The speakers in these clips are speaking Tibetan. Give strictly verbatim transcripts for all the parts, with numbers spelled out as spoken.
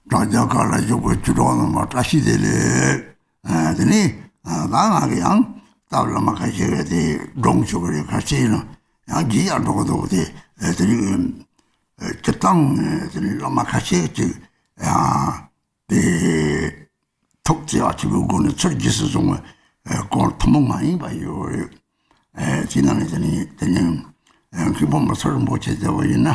དྲ་རྒྱ་ཁག་ལ་བཞུགས་པའི་ཆོས་གྲོགས་རྣམ་པ་བཀྲ་ཤིས་བདེ་ལེགས། ཨ། དེ་ནས་ཨ་ད་ང་གི་ཡང་སྟབས་བླ་མ་ཁ་ཤས་ཀྱིས་དེ་སྒྲུང་ཞུ་གི་རེད། ཁ་ཤས་ལ་ཡང་བགྱིས་ཡག་འགྲོ་གི་འདུག་དེ་ཨ་དེ་ནས་ཨ་སྤྱིར་བཏང་ཨ་དེ་ནས་བླ་མ་ཁ་ཤས་ཅིག་ཡང་དེ་ཐུགས་བརྩེ་བ་ཆེན་པོའི་སྒོ་ནས་ཚུར་རྗེས་སུ་བཟུང་བའི་སྐོར་ཐུན་མོང་མ་ཡིན་པ་ཡོད་རེད། ཨེ། དེ་ནང་ནས་དེ་ནས་དེ་ནས་ཨེ་མཁན་པོ་མ་ཚུལ་རིན་པོ་ཆེ་མཛད་པ་ཡིན་ན།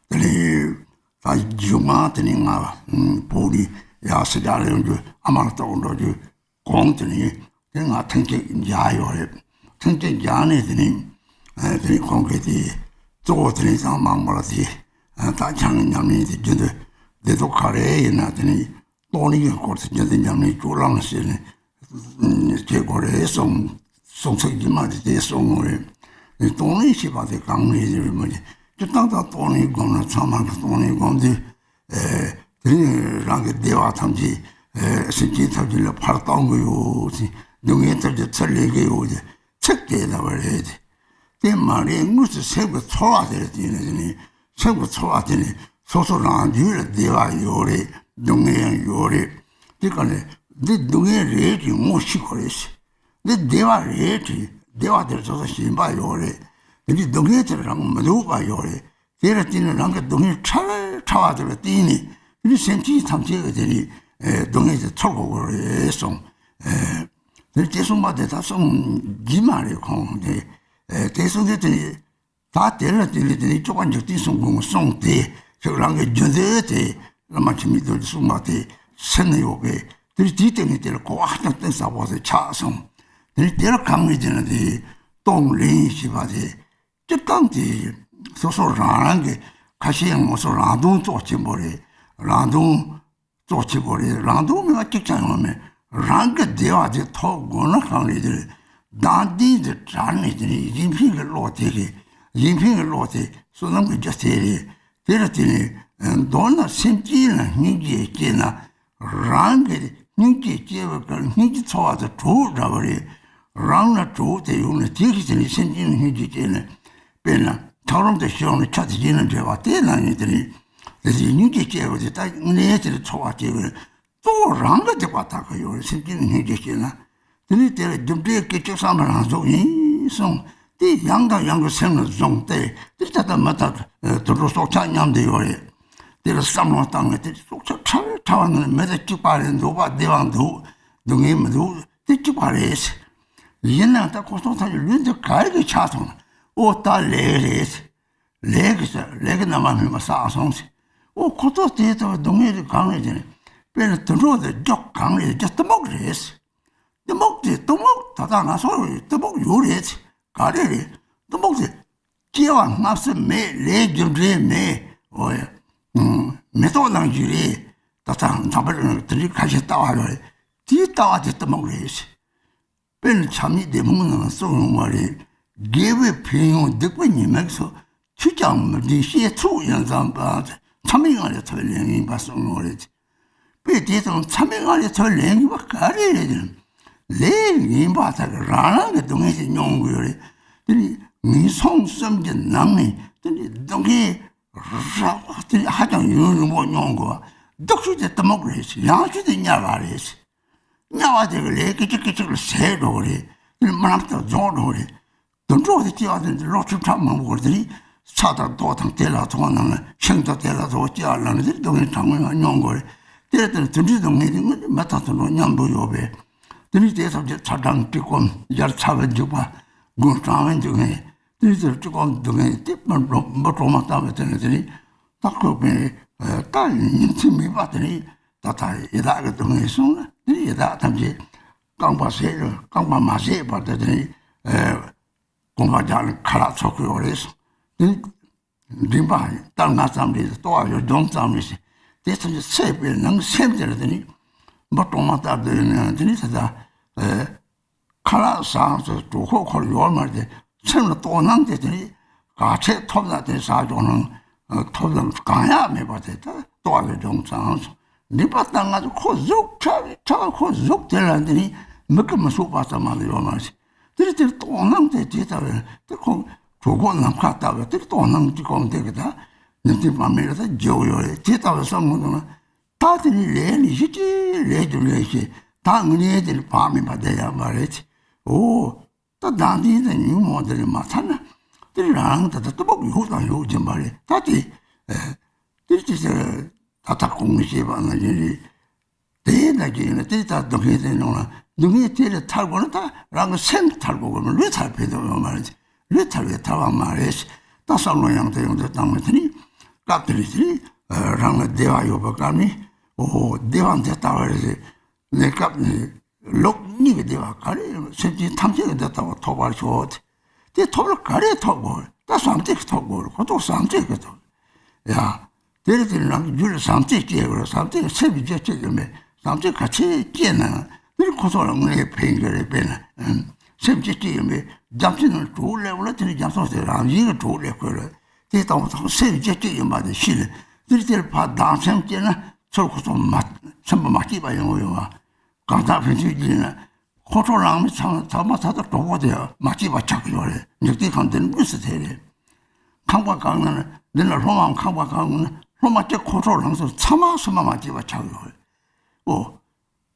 དེ་ནས་ད་མཇུག་མ་དེ་ནས་ང་བོད་ནས་ཡར་སེར་སྐྱ་ལ་ཡོང་རྒྱུ། ཨ་མ་ལ་ལྟ་བུ་འགྲོ་རྒྱུ་གོང་དེ་ནས་དེ་ང་ཐེངས་གཅིག་མཇལ་ཡོད་རེད། ཐེངས་གཅིག་མཇལ་ནས་དེ་ནས་ཨེ་དེ་ནས་ཁོང་གིས་དེ་གཙོ་བོ་དེ་ནས་ཚང་མ་མང་པོ་ལ་དེ་ཨེ་ད་ཁྱེད་ཉམས་ལེན་དེ་རྒྱུན་དུ་བདེ་སྡུག་ག་རེ་ཡིན་ན་དེ་ནས་རྟོགས་ལྡན་གྱི་སྐོར་དེ་རྒྱུན་དུ་ཉམས་ལེན་སྐྱོར་ལམ་ཟེར་ནས་བྱེད་དགོས་རེད་གསུངས། གསུང་ཚིག་རྗེས་མ་དེ་དེ་གསུང་ངོ་རེད། རྟོགས་ལྡན་ཞེས་པ་དེ་གང་རེད་ཟེར་བ་ཅིག་སྤྱིར་བཏང་ད་རྟོགས་ལྡན་སྒོམ་ན་ཚང་མ་གིས་རྟོགས་ལྡན་སྒོམ་དུས། ཨེ། དེ་ནས་རང་གི་བདེ་བ་ཐམས་ཅད། ཨེ། སེམས་ཅན་ཐམས་ཅད་ལ་ཕར་གཏོང་གི་ཡོད་ཅེས། སྡུག་བསྔལ་ཐམས་ཅད་ཚུར་ལེན་གི་ཡོད་ཅེས་ཚིག་དེ་ལབ་པ་རེད། དེ་མ་རེད། དངོས་སུ་སེམས་ཀྱི་ཚོར་བ་དེ་ལ་བརྟེན་ནས་དེ་ནས་སེམས་ཀྱི་ཚོར་བ་དེ་ནས་སོ་སོ་རང་རྒྱུད་ལ་བདེ་བ་ཡོད་རེད། སྡུག་བསྔལ་ཡང་ཡོད་རེད། དེ་ག་ནས་འདི་སྡུག་བསྔལ་རེད་ཅེས་ངོ་ཤེས་དགོས་རེད། འདི་བདེ་བ་རེད་ཅེས། བདེ་བ་དེར་སོ་སོ་ཞེན་པ་ཡོད་རེད། དེ་འདྲའི་སྡུག་བསྔལ་དེར་རང་མི་སྡུག་པ་ཡོད་རེད། དེ་ལ་བརྟེན་ནས་རང་གི་སྡུག་བསྔལ་ཕྲ་བའི་ཕྲ་བ་དེ་ལ་བརྟེན་ནས་དེ་ནི་སེམས་ཅན་ཐམས་ཅད་ཀྱི་དེ་ནི་ཨེ་སྡུག་བསྔལ་དེ་ཚོར་དགོས་ཀྱི་རེད་གསུངས། ཨེ་དེ་དེ་གསུངས་པ་དེ་ད་གསུང་རྒྱུ་མ་རེད། ཁོང་དེ་ཨེ་དེ་གསུངས་དུས་དེ་ནི་ད་དེ་ལ་དེ་ནི་དེ་ནི་སྐྱོབ་པ་འཇུག་བསྟན་གསུམ་གྱི་གསུང་དེ་ཁྱོད་རང་གི་རྒྱུ་མཚན་དེ་བླ་མ་འཆི་མེད་རྡོ་རྗེ་གསུངས་པ་དེ་སེམས་ན་ཡོད་པས། དེ་དེའི་སྟེང་ནས་དེ་ལ་གོ་བ་ཧ་ཅང་གཏིང་ཟབ་པོ་ཞིག་ཆགས་སོང་། དེ་ནི་དེ་ལ་གང་ནས་དེ་ན་དེ་རྟོགས་ལྡན་ཞེས་པ་དེ། སྤྱིར་བཏང་དེ་སོ་སོ་རང་རང་གི་ཁ་ཤས་ཡང་ངོ་སོ་རང་རྟོག་གཙོ་ཆེན་པོ་རེད། རང་རྟོག་གཙོ་ཆེན་པོ་རེད། རང་རྟོག་མེད་པ་གཅིག་ཀྱང་ཡོད་མེད། རང་གི་བདེ་བ་དེ་ཐོབ་དགོས་ན་གང་རེད། དེ་རེད། བདག་འཛིན་དེ་དྲག་ནས་དེ་ནས་གཞན་ཕན་གྱི་བློ་དེ་གིས། གཞན་ཕན་གྱི་བློ་དེ་བསོད་ནམས་ཀྱི་རྒྱུ་དེ་རེད། དེ་ལ་བརྟེན་ནས་མདོར་ན་སེམས་ཅན་ལ་སྙིང་རྗེ་སྐྱེས་ན། རང་གི་སྙིང་རྗེ་སྐྱེ་བའི་སྐབས་སྙིང་རྗེ་ཚོར་བ་དང་གྲོགས་འདྲ་བ་རེད། རང་ལ་གྲོགས་དེ་ཡོང་ན་དེ་གིས་དེ་ནི་སེམས་ཅན་ལ་སྙིང་རྗེ་སྐྱེས་ནས། དཔེར་ན་འཁྱགས་རོམ་དེ་ཤི་ཡོང་ན་ཆུ་དེ་ཡིན་ན་འདྲ་བ་དེ་ནང་བཞིན་དེ་ནི་དེ་དེ་སྙིང་རྗེ་སྐྱེ་བ་དེ་ད་ནས་དེ་ནི་ཚོར་བ་སྐྱེ་བའི་གཙོ་བོ་རང་གི་སྡིག་པ་དག་གི་ཡོད་རེད། སེམས་ཅན་ལ་སྙིང་རྗེ་སྐྱེས་ན། དེ་ནི་དེ་ལ་རྒྱུ་འབྲས་སྐྱེ་བཅུག་བསམ་པ་རང་གཟུགས་ཡིན་གསུངས་ཏེ་ཡང་དང་ཡང་གི་སེམས་ལ་བཟུང་སྟེ། དེ་ལྟ་ལྟ་མི་ལྟ་དུད་འགྲོ་སྲོག་ཆགས་མཉམ་དུ་ཡོད་རེད། དེ་ལ་བསམ་བློ་བཏང་ནས་དེ་སྲོག་ཆགས་ཕྲ་བའི་ཕྲ་བ་ནི་མི་དང་གཅིག་པ་རེད། འདུག་པ་བདེ་བ་འདུག་སྡུག་བསྔལ་མི་འདུག་དེ་གཅིག་པ་རེད། ཡིན་ནའང་ད་ཁོ་ཚོ་ཐམས་ཅད་ལུས་འདི་ག་རེ་གི་ཆགས་སོང་ན། ཨོ་ད་ལས་རེད། ལས་ཀྱི་ས་ལས་ཀྱི་རྣམ་པ་སྨིན་པ་བསགས་སོང་ཟེར། ཨོ་ཁོ་ཚོ་དེ་ལྟ་བུ་སྡུག་བསྔལ་དེ་གང་རེད་ཟེར་ན། དཔེར་ན་དུད་འགྲོ་དེ་རྒྱུ་གང་རེད། རྒྱུ་གཏི་མུག་རེད། གཏི་མུག་དེ་གཏི་མུག་ད་ལྟ་ང་ཚོ་གཏི་མུག་ཡོད་རེད། ག་རེ་རེད། གཏི་མུག་དེ་སྐྱེ་བ་སྔ་ཕྱི་མེད། ལས་རྒྱུ་འབྲས་མེད། ཨོ་ཡ། མེ་ཏོག་ནང་བཞིན་རེད། ད་ལྟ་འཛམ་བུ་གླིང་དེ་འདྲའི་ཁ་ཤས་ལྟ་བ་ཡོད་རེད། དེའི་ལྟ་བ་དེ་གཏི་མུག་རེད། དཔེར་ན་བྱམས་སྙིང་རྗེ་མུན་ནང་གསུངས་ཡོང་བ་རེད། དགེ་བའི་ཕན་ཡོན་སྡིག་པའི་ཉེས་དམིགས་སོགས། ཆོས་ཀྱང་མི་འདྲའི་བཤད་ཚུལ་ཡིན་ཙམ་པ། མཚམས་མེད་ལྔ་ལས་ཐར་བའི་ལས་ངན་པ་གསུངས་ཡོད་རེད། དཔེ་དེ་དང་མཚམས་མེད་ལྔ་ལས་ཐར་བའི་ལས་ངན་པ་ག་རེ་རེད་ཟེར་ན། ལས་ངན་པ་དག་གིས་རང་རང་གི་སྡུག་བསྔལ་ཞིག་མྱོང་དགོས་རེད། དེ་ནི་ངན་སོང་གསུམ་གྱི་ནང་ནས་དེ་ནི་སྡུག་བསྔལ་རགས་པ་དེ་ནི་ཧ་ཅང་ཡུན་རིང་པོ་མྱོང་དགོས་པ། སྡུག་ཤོས་དེ་གཏི་མུག་རེད། ཡག་ཤོས་དེ་དམྱལ་བ་རེད། དམྱལ་བ་དེ་གི་ལས་སྐད་ཅིག་སྐད་ཅིག་ལ་ཟད་འགྲོ་གི་རེད། དེ་ནི་རྨི་ལམ་ལྟར་རྫོགས་འགྲོ་གི་རེད། དུད་འགྲོ་དེ་སྐྱེ་བ་དེ་ལོ་ཁྲི་ཕྲག་མང་པོ་གི་རེད། དེ་ནི་ས་དང་རྡོ་དང་དེ་ལ་སོགས་ནང་ལ་ཤིང་དང་དེ་ལ་སོགས་སྐྱེ་བ་ལ་ནི་དེ་སྡུག་བསྔལ་གྲང་མོ་ཡང་མྱོང་དགོས་རེད། དེ་ལ་དེ་ནི་དུད་འགྲོའི་སྡུག་བསྔལ་དེ་དངོས་གནས་མི་དང་དུད་འགྲོ་མཉམ་དུ་ཡོད་པས། དེ་ནི་དེ་ཐམས་ཅད་ཚ་གྲང་སྐྱིད་སྐོམ་ཡར་ཚ་བའི་འཇིགས་པ། དགུང་གྲང་བའི་འཇིགས་པ། དེའི་ཚེ་སྤྱི་ཁོག་སྡུག་བསྔལ་དེ་མི་འགྲོ་མི་གྲོག་མ་ལྟ་བུ་དེ་ནི་དེ་ནི་ད་ཁོ་པའི་ད་ཉིན་མཚན་མེད་པ་དེ་ནི་ད་ལྟ་ཡི་དྭགས་ཀྱི་སྡུག་བསྔལ་གསུངས་ན། དེ་ནི་ཡི་དྭགས་ཐམས་ཅད་རྐང་པ་ཟད་རྐང་པ་མ་ཟད་བར་དུ་དེ་ནི་གོམ་པ་རྒྱག་ནས་ཁ་ལག་འཚོ་གི་ཡོད་རེད་གསུངས། དེ་ནི་མགྲིན་པ་ལྟར་ང་ཙམ་རེད། ལྟོ་བ་ཡོད་འཇོམས་ཙམ་རེད་ཟེར། དེ་ཚོ་ནི་ཚད་པའི་ནང་སེམས་དེ་ལ་དེ་ནི་མི་གྲོག་མ་ལྟ་བུ་དེ་ནི་དེ་ནི་ད་ལྟ། ཁ་ལག་ཟ་ཚོ་གྲོད་ཁོག་ཁོར་ཡོད་མ་རེད། སེམས་ལ་དོགས་སྣང་དེ་དེ་ནི་ག་ཚད་ཐོབ་ན་དེ་ཟ་ཆོག་ནང་ཐོབ་ལམ་གང་ཡག་མེད་པ་དེ་ད་ལྟོ་བ་ལ་སྦྱོང་ཙང་སོང་། མགྲིན་པ་ལྟར་ང་ཚོ་ཁོ་གཟུགས་ཕྲ་བའི་ཕྲ་བ་ཁོ་གཟུགས་དེ་ལ་འདི་ནི་མིག་གིས་མི་ཚུགས་པ་ཙམ་མ་གཏོགས་ཡོད་མ་རེད། དེ་ལ་དེར་དོགས་སྣང་དེ་དེ་ལྟ་བུ་དེ་ཁོ་གྲོད་ཁོག་ནམ་མཁའ་ལྟ་བུ་དེར་དོགས་སྣང་དེ་གོམས་དེ་གི་ད་ནི་དེ་མ་མེད་ལ་ད་རྒྱལ་བོ་ཡོད་རེད། དེ་ལྟ་བུ་བསམ་མི་འདུག་ན། ད་དེ་ནི་ལས་ནི་གཞི་ཅི་ལས་རྒྱུ་ལས་ཤེས་ད་དངོས་གནས་དེ་ནི་བག་མེད་པ་བསྡད་ཡག་མ་རེད། འོ། ད་ལྡང་དེ་དང་ཉོན་མོངས་དེ་ནི་མ་ཚར་ན་དེ་ནི་རང་ད་ལྟ་སྟོབས་ཡོད་དང་ཡོད་ཀྱིན་པ་རེད། ད་དེ་དེ་ཅི་ཟེར་ད་ལྟ་གོང་ནས་བཤད་པ་ནང་བཞིན་རེད། དེ་ལྟ་གི་ཡིན་ན་དེ་ལྟར་སྡུག་བསྔལ་དེ་མྱོང་ན་སྡུག་བསྔལ་དེ་ལས་ཐར་དགོས་ན་ད་རང་གི་སེམས་ཐར་དགོས་ཀྱི་མ་ལུས་ཐར་ཕན་ཐོགས་ཡོད་མ་རེད། ལུས་ཐར་བའི་ཐར་བ་མ་རེད། ད་བསམ་བློ་ཡང་དུ་ཡང་དུ་བཏང་བ་དེ་ནི་སྐབས་དེ་ནི་དེ་ནི་རང་ལ་བདེ་བ་ཡོད་པ་སྐབས་ནི་འོ་བདེ་བ་འདི་ལྟ་བ་རེད། གནས་སྐབས་ནི་ལོག་གཉིས་ཀྱི་བདེ་བ་ག་རེ་ཡོད་སེམས་ཅན་ཐམས་ཅད་ཀྱི་འདི་ལྟ་བ་ཐོབ་པར་ཤོག་དེ་ཐོབ་ལ་ག་རེ་ཐོབ་དགོས་ད་བསམ་གཏན་གྱི་ཐོབ་དགོས་ཁོ་ཐོག་བསམ་གཏན་གྱི་ཐོབ་ཡ། དེ་ལ་དེ་ནང་རྒྱུད་ལ་བསམ་གཏན་སྐྱེ་དགོས་བསམ་གཏན་གྱི་ཚེ་བའི་རྒྱུ་གཅིག་ཡིན་པས་བསམ་གཏན་ག་ཚད་སྐྱེས་ན་དེ་ཁོ་ཐོག་ལ་དངོས་ཕན་གྱི་རེད་པས་ན། སེམས་ཅན་གཅིག་ཡིན་པས་རྒྱ་མཚོའི་ནང་གྲོགས་སླེབས་ལ་དེ་ནི་རྒྱ་མཚོ་དེ་རང་བཞིན་གྱི་གྲོགས་སླེབས་དགོས་རེད། དེ་ལྟ་བུ་ཐོག་སེམས་ཅན་གཅིག་ཡིན་པ་དེ་ཤེས་ལ་དེ་ལ་དེར་ཕར་སྡང་སེམས་སྐྱེས་ན་ཚུར་ཁོ་ཐོག་མ་སེམས་པ་མ་སྐྱིད་པ་ཡོང་གི་ཡོད་པ། གང་ལྟར་ཕན་ཚུན་གྱིས་ན་ཁོང་ཁྲོ་ལངས་མི་ཚང་ཚང་མ་ད་ལྟ་གྲོགས་པོ་དེ་མ་སྐྱིད་པ་ཆགས་ཀྱི་ཡོད་རེད། འཇིག་རྟེན་ཁམས་འདི་ནི་དངོས་སུ་དེ་རེད། ཁང་པ་གང་ན་འདི་ན་སློབ་མའམ་ཁང་པ་གང་ན་སློབ་མ་གཅིག་ཁོང་ཁྲོ་ལངས་སོང་ཚང་མ་སེམས་པ་མ་སྐྱིད་པ་ཆགས་ཀྱི་ཡོད་རེད། ཨོ།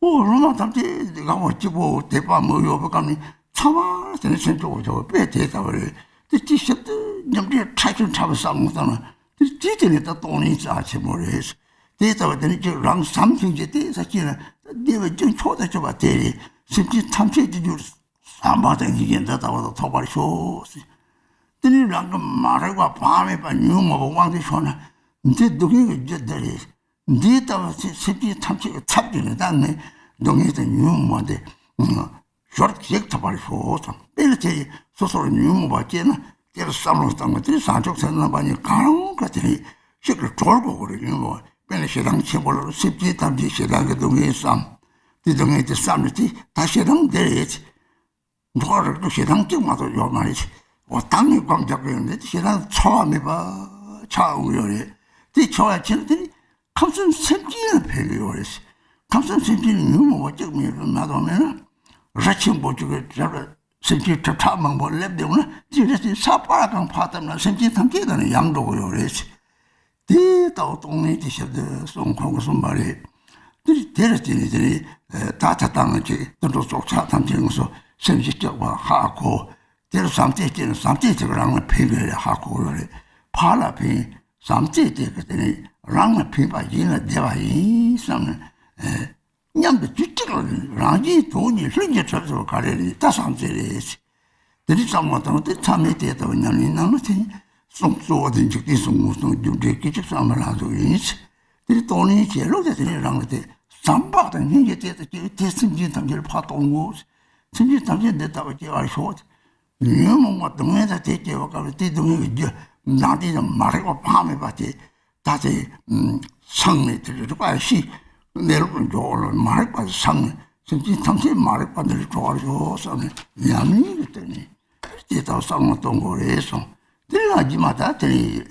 ཨོ་སློབ་མ་ཐམས་ཅད་དགའ་བ་སྐྱིད་པོ་དད་པ་མོས་ཡོད་པའི་སྐབས་ནི་ཚང་མ་དེ་ནི་སེམས་སྐྱོ་བོ་ཆགས་པ་དཔེ་དེ་ལྟ་བུ་རེད། དེ་ཅི་ཞིབ་ཏུ་མཉམ་འབྲེལ་ཕྲ་ཞིང་ཕྲ་བའི་བསམ་བློ་བཏང་ན་དེ་ཅི་དེ་ནི་ད་སྟོང་ཉིད་རྩ་ཆེན་པོ་རེད། དེ་ལྟ་བུ་དེ་ནི་ཅིག་རང་བསམ་ཤིང་གི་དེ་ས་སྐྱེས་ན་བདེ་བའི་རྒྱུ་མཆོག་ཏུ་གྱུར་པ་དེ་རེད། སེམས་ཅན་ཐམས་ཅད་ཀྱི་རྒྱུ་བསམ་པ་དང་ཡིད་ཀྱི་འདི་ལྟ་བུ་དང་ཐོབ་པར་ཤོག་ཟེར། དེ་ནི་རང་གི་མ་རིག་པ་བག་མེད་པ་ཉོན་མོངས་པ་དབང་དུ་ཤོར་ན་འདི་སྡུག་བསྔལ་གྱི་རྒྱུ་འདི་རེད། འདི་ལྟ་བུ་ཚེ་སེམས་ཅན་ཐམས་ཅད་ཀྱི་ཚབ་ཀྱིས་ནི་བཏང་ནས་སྡུག་བསྔལ་དང་ཉོན་མོངས་དེ་ཞོར་གེགས་ཐུབ་པར་ཤོག་དང་དཔེ་ལ་དེ་ཡིས་སོ་སོར་ཉོན་མོངས་པ་སྐྱེས་ན་དེར་བསམ་བློ་བཏང་བ་དེ་བཟང་ཕྱོགས་ཚེ་རྣམ་པ་གཉིས་གང་རུང་ག་དེ་ནི་ཤིག་ལ་གྲོལ་དགོས་ཀྱི་རེད། ཉོན་མོངས་པ་དཔེར་ན་ཞེ་སྡང་ཆེན་པོ་ལ་སེམས་ཅན་ཐམས་ཅད་ཞེ་སྡང་གི་སྡུག་བསྔལ་བསམ། དེ་སྡུག་བསྔལ་དེ་བསམ་ནས་དེ་ད་ཞེ་སྡང་དེ་རེད། འགྲོ་བ་རིགས་དྲུག་ཞེ་སྡང་གཅིག་མ་གཏོགས་ཡོད་མ་རེད། འོ་ད་ངས་སྒོམ་རྒྱག་གི་ཡོད་འདི་ཞེ་སྡང་འཚོ་བ་མེད་པ་ཆགས་འོང་ཡོད་རེད། དེ་འཚོ་བ་ཕྱིན་དེ་ནི་ཁམས་གསུམ་སེམས་ཅན་ལ་ཕན་གི་ཡོད་རེད། ཁམས་གསུམ་སེམས་ཅན་ལ་ཉོན་མོངས་པ་གཅིག་མེད་པ་མ་གཏོགས་མེད་ན། རི་ཆེན་པོ་གཅིག་གི་རྒྱབ་ལ་སེམས་ཅན་གྲིབ་ཁྲག་མང་པོ་སླེབས་བསྡད་ན་དེ་རི་དེ་ས་སྤར་གང་ཕར་བཏབ་ན་སེམས་ཅན་ཐམས་ཅད་དང་ནི་ཡང་འགྲོ་གི་ཡོད་རེད། དེ་ལྟ་བུ་སྟོང་ཉིད་ཀྱི་ཞབས་ཏོག་གསུང་ཁོང་གིས་གསུངས་པ་རེད། དེ་དེར་བརྟེན་ནས་དེ་ནི་ད་ད་ལྟ་ང་ཅིག་དུད་འགྲོ་སྲོག་ཆགས་ཐམས་ཅད་ངོ་སོ་སེམས་ཀྱི་སྐྱོབ་པ་ཧ་གོ། དེར་བསམ་གཏན་སྐྱེས་ན་བསམ་གཏན་དེ་རང་ལ་ཕན་པའི་རེད་ཧ་གོ་ཡོད་རེད། ཕར་ལ་ཕན་བསམ་གཏན་དེ་གི་དེ་ནི་རང་ལ་ཕན་པ་ཡིན་ན་བདེ་བ་ཡིན་བསམ་ནས། མཉམ་དུ་དུས་གཅིག་ལ་རང་བཞིན་དོན་གཉིས་ལྷུན་གྱིས་གྲུབ་ཟེར་བ་ག་རེ་རེད་ད་བསམ་གཏན་རེད། དེ་རིང་བསམ་བློ་བཏང་སྟེ་མཚམས་མེད་དེ་ལྟ་བུ་ཉམས་ལེན་གནང་ན་དེ་གསུང་གཙོ་བོ་དེ་འཇིག་རྟེན་གསུམ་མུ་སྟོང་རྒྱུ་འབྲས་སྐད་ཅིག་བསམ་པ་ལ་འདུག་ཡིན། དེ་རིང་སྟོང་ཉིད་ཀྱི་བློ་དེ་དེ་རིང་རང་གི་དེ་བསམ་པ་དང་སྙིང་རྗེ་དེ་ལྟ་སྐྱེ་བའི་དེ་སེམས་ཅན་ཐམས་ཅད་ལ་ཕར་གཏོང་དགོས། སེམས་ཅན་ཐམས་ཅད་འདི་ལྟ་བུ་སྐྱེ་བར་ཤོག་ཉོན་མོངས་པ་སྡུག་བསྔལ་དང་དེ་སྐྱེ་བ་སྐབས་ལ་དེ་སྡུག་བསྔལ་གྱི་རྒྱུ་ནང་དེ་ཡང་མ་རིག་པ་བག་མེད་པ་དེ། ད་དེ་སངས་ནས་དེ་རིག་པ་ཤི་གནས་ལུགས་ལ་འཇོག་ལ་མ་རིག་པ་སངས་ནས་སེམས་ཅན་ཐམས་ཅད་མ་རིག་པ་འདི་ལ་གྲོལ་བར་ཤོག་བསམ་ནས་ཉམས་ལེན་གྱི་སྟེང་ནས་དེ་ལྟར་བསམ་བློ་གཏོང་དགོས་རེད་གསུངས། དེ་ལ་རྗེས་མ་ད་དེ་ནས་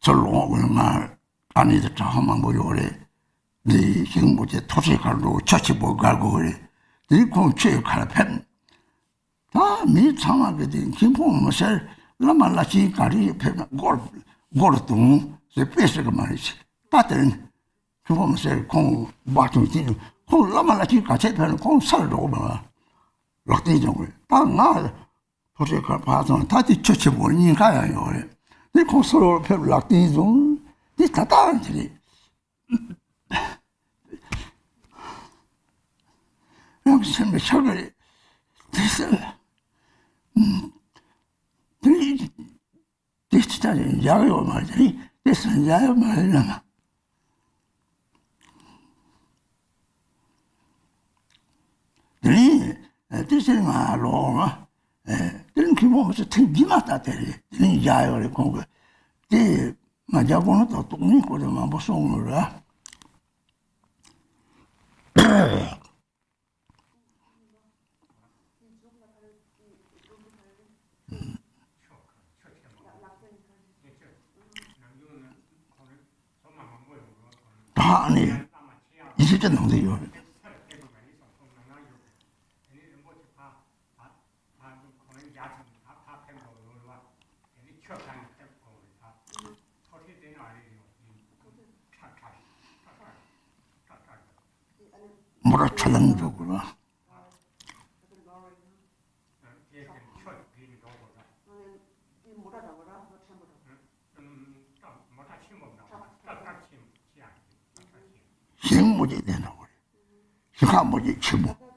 ཚུར་ལོག་དགོས་ང་ཨ་ནེ་དང་གྲྭ་པ་མང་པོ་ཡོད་རེད། འདི་ཞིང་པོ་དེ་ཐོག་ཆེ་ཁར་འགྲོ་ཆ་ཆེ་པོ་དགའ་དགོས་རེད། དེ་ཁོང་ཆོས་ཁར་ཕེབས། ད་མི་ཚང་མ་གི་དེ་མཁན་པོ་མི་སེར་བླ་མ་བླ་ཆེན་ག་རེ་ཕེབས་ན་སྒོར་སྒོར་དུང་ཟེར་དཔེ་ཟེར་གི་མ་རེད། ད་དེ་རིང་མཁན་པོ་མི་སེར་ཁོང་འབའ་ཐོན་དེ་ཁོང་བླ་མ་བླ་ཆེན་ག་ཚད་ཕེབས་ན་ཁོང་སར་འགྲོ་གི་མ་ལག་རྟེན་བྱུང་གི་ད་ང་ཕོ་ཁྲེ་ཁར་ཕར་སོང་ད་དེ་ཆོས་ཆེན་པོ་གཉིས་ཀ་ཡང་ཡོད་རེད། དེ་ཁོང་སར་ཕེབས་ལག་རྟེན་བྱུང་དེ་ད་ལྟ་དེ་རེད། རང་གི་སེམས་ལ་ཆགས་ཀྱི་རེད། དེ་ཟེར། དེ་དེ་ཅི་ལྟར་ཡང་འཇགས་ཡོད་མ་རེད། དེ་ཟེར་འཇགས་ཡོད་མ་རེད་ལ། དེ་རིང་དེ་ཟེར་ང་ལོག་ལ། དེ་རིང་ཁྱི་མོ་མི་ཚོ་ཐེངས་རྗེས་མ་ལྟ་དེ་རེད། དེ་རིང་འཇགས་ཡོད་རེད་ཁོང་གི། དེ་ང་རྒྱ་གོང་ལ་ད་སྟོང་ཉིད་སྐོར་དེ་མང་པོ་གསུངས་ཡོད་རེད། ད་ནི་ཡིད་ཆེས་ཅན་ནང་དུ་ཡོད་རེད། མོ་ཊ་ཁྲ་ལམ་འགྲོ་དགོས་ར། ཞིང་མོ་ཆེ་ལྡན་འགྲོ་དགོས་རེད། ཞིང་ཁ་མོ་ཆེ་ཆེན་མོ།